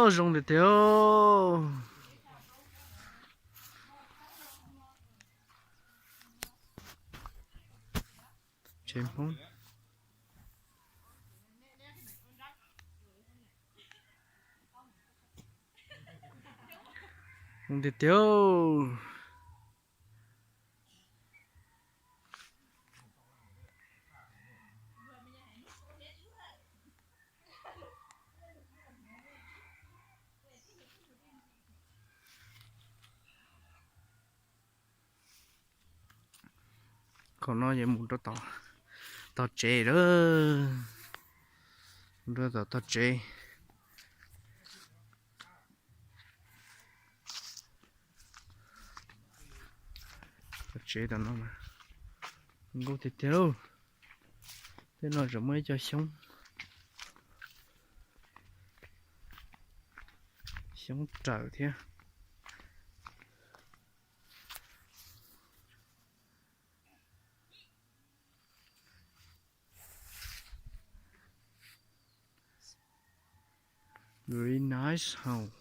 Zoo tiag tiag. Tsev Hmoob. Zoo tiag tiag. Qhov no yog mus rau tom, tom tsev lawm. Mus rau tom tog tsev. Tog tsev tom no mas nkauj tiag tiag lauj. Tej no tseem muaj ib co xyoob, xyoob rawm thiab. Very nice home.